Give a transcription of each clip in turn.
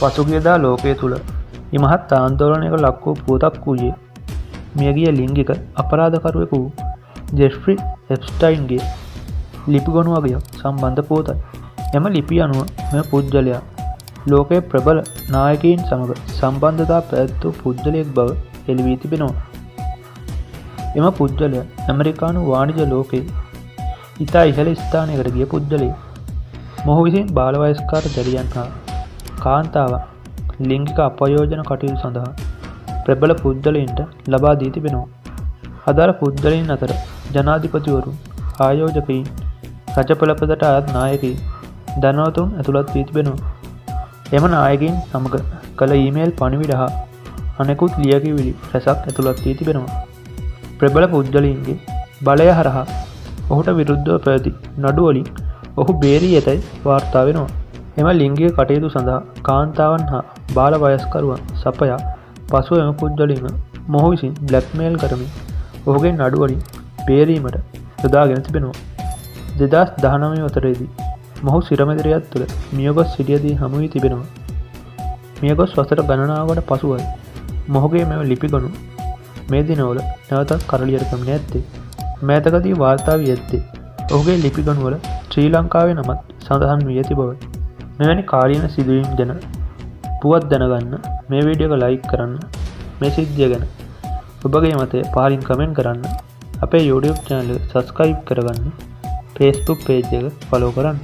පසුගියදා ලෝකය තුළ ඉමහත් ආන්දෝලනයකට ලක් වූ පුවතක් වූයේ මියගිය ලිංගික අපරාධකරුවෙකු වූ ජෙෆ්‍රි එප්ස්ටයින්ගේ ලිපිගොනු වගයක් සම්බන්ධ පුවතයි. එම ලිපි අනුව මෙම පුද්ගලයා ලෝකයේ ප්‍රබල නායකයින් සමග සම්බන්ධතා පැවැත් වූ පුද්ගලයෙක් බව හෙළි වී තිබෙනවා. එම පුද්ගලයා ඇමරිකානු වාණිජ ලෝකයේ ඉතා ඉහළ ස්ථානයකට ගිය පුද්ගලයෙක්. මොහු විසින් බාලවයස්කාර දැරියන් හා කාන්තාවන් ලිංගික අපයෝජන කටයුතු සඳහා ප්‍රබල පුද්ගලයින්ට ලබා දී තිබෙනවා. අදාළ පුද්ගලයින් අතර ජනාධිපතිවරුන්, ආයෝජකයින්, රජ පළපතට අයත් නායකයින්, ධනවතුන් ඇතුළත් වී තිබෙනවා. එම නායකයින් සමග කළ ඊමේල් පණිවිඩ හා අනෙකුත් ලියකියවිලි රැසක් ඇතුළත් වී තිබෙනවා. ප්‍රබල පුද්ගලයින්ගේ බලය හරහා ඔහුට විරුද්ධව පැවති නඩුවලින් ඔහු බේරී ඇතැයි වාර්තා වෙනවා. එම ලිංගික කටයුතු සඳහා කාන්තාවන් හා බාල වයස්කරුවන් සපයා පසුව එම පුද්ගලයින්ව මොහු විසින් බ්ලැක්මේල් කරමින් ඔහුගේ නඩුවලින් බේරීමට යොදාගෙන තිබෙනවා. 2019 වසරේදී මොහු සිරමැදිරියක් තුළ මියගොස් සිටියදී හමු වී තිබෙනවා. මියගොස් වසර ගණනාවකට පසුවයි මොහුගේ මෙම ලිපිගොනු මේ දිනවල නැවතත් කරලියට පැමිණ ඇත්තේ. මෑතකදී වාර්තා වී ඇත්තේ ඔහුගේ ලිපිගොනුවල ශ්‍රී ලංකාවේ නමත් සඳහන් වී ඇති බවයි. මෙවැනි කාලීන සිදුවීම් ගැන පුවත් දැනගන්න මේ වීඩියෝ එක ලයික් කරන්න, මේ සිද්ධිය ගැන ඔබගේ මතය පහලින් කමෙන්ට් කරන්න, අපේ YouTube channel එක සබ්ස්ක්‍රයිබ් කරගන්න, Facebook page එක ෆලෝ කරන්න.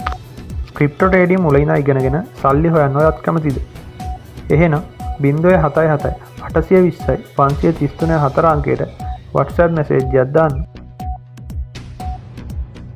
ක්‍රිප්ටෝ ට්‍රේඩින් මුල ඉඳන් ඉගෙනගෙන සල්ලි හොයන්න ඔයත් කැමතිද? එහෙනම් 077 820 533 4 අංකයට WhatsApp message එකක් දාන්න.